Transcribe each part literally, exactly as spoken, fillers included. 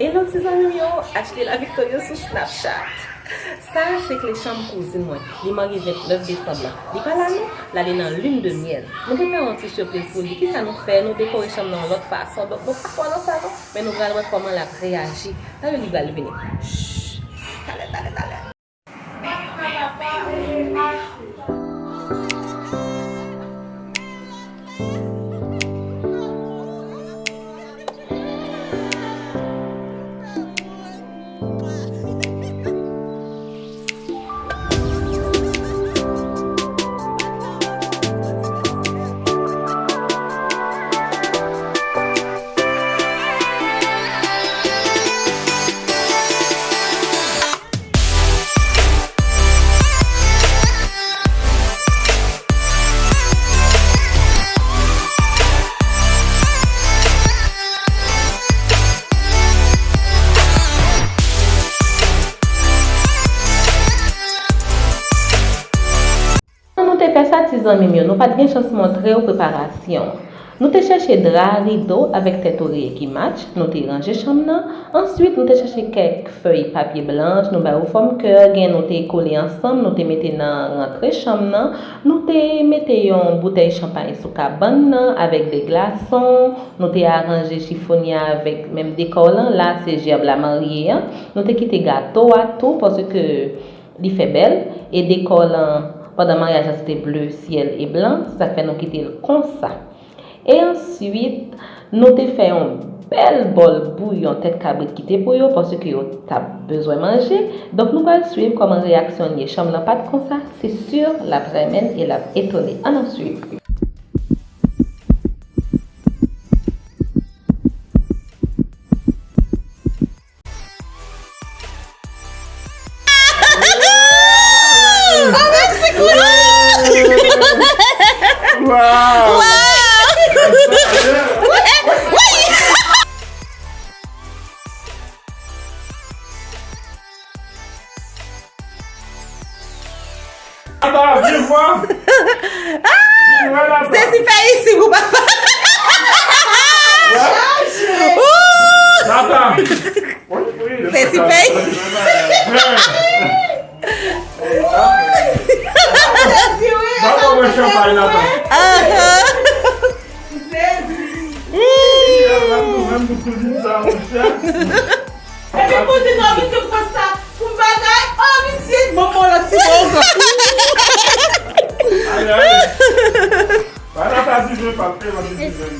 Hello ti zanmi m yo, Ashley la Victoria sou Snapchat. Sa a se kle chanm kouzin mwen. Li marye vennèf desanm lan. Li pa la non, l ale nan lune de miel. Nou prepare yon ti sipriz pou li. Kisa nou fè? Nou dekore chanm nan yon lòt fason. Donk, nou pa fò nan sa non, men nou pral wè kòman l ap reyaji. Talè li pral vini. Shh! Talè, talè, talè. Jan nou te fè sa, ti zanmi m yo, nou pa t gen chans montre w preparasyon. Nou te chèche dra, rido avèk tèt oreye ki match, nou te ranje chanm nan. Answit, nou te chèche kèk fèy papye blanch, nou ba yo fòm kè, gen nou te kole ansanm, nou te mete nan rantre chanm nan. Nou te mete yon boutèy chanpay sou kabann nan avèk de glason. Nou te aranje chifonya avèk menm dekò lan. La, se jèb la marye an. Nou te kite gato a tou, paske li fè bèl, e dekò lan pandan maryaj la se te ble syèl e blan, se sa k fè nou kite l konsa. E answit, nou te fè yon bèl bòl bouyon tèt kabrit ki te pou yo, paske yo t ap bezwen manje. Donk, nou pral swiv kòman reyaksyon l ye. Chanm lan pa t konsa, se si, l ap renmen l e l ap etone. Ann swiv. Wow! Tata, vin vwa. Vin vwa, Tata. Sezi fè isi pou papa. Tata. Sezi fè isi. Tata, mwen chanpay, Tata. Sezi. Epi kouzin nan vin te pran sa pou m bagay. Oh, piti. Bon, bon, lòt ti bon ankò. Ay, ay. Ba Tata di ven, pa l fè lòt ti ven.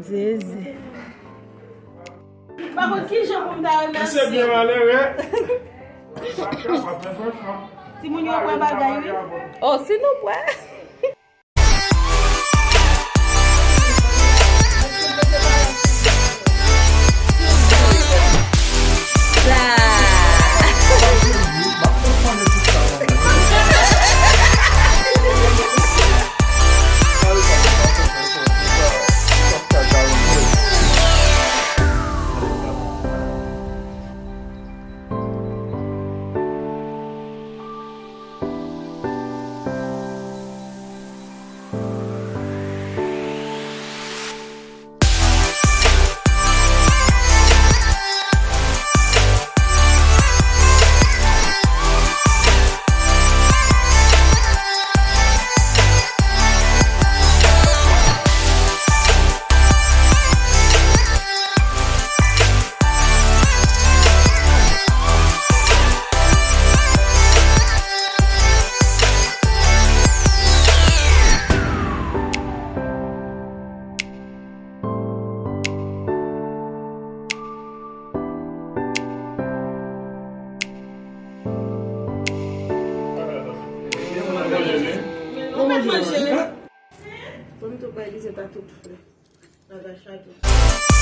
Zezi. Pa konn ki jan pou m ta remèsye. Misye byen malere. Timoun yo bwè bagay, wi. Oh, si nou bwè. Ou mèt manje. Ban m tou bay Lizette a tout flè. Natacha tou.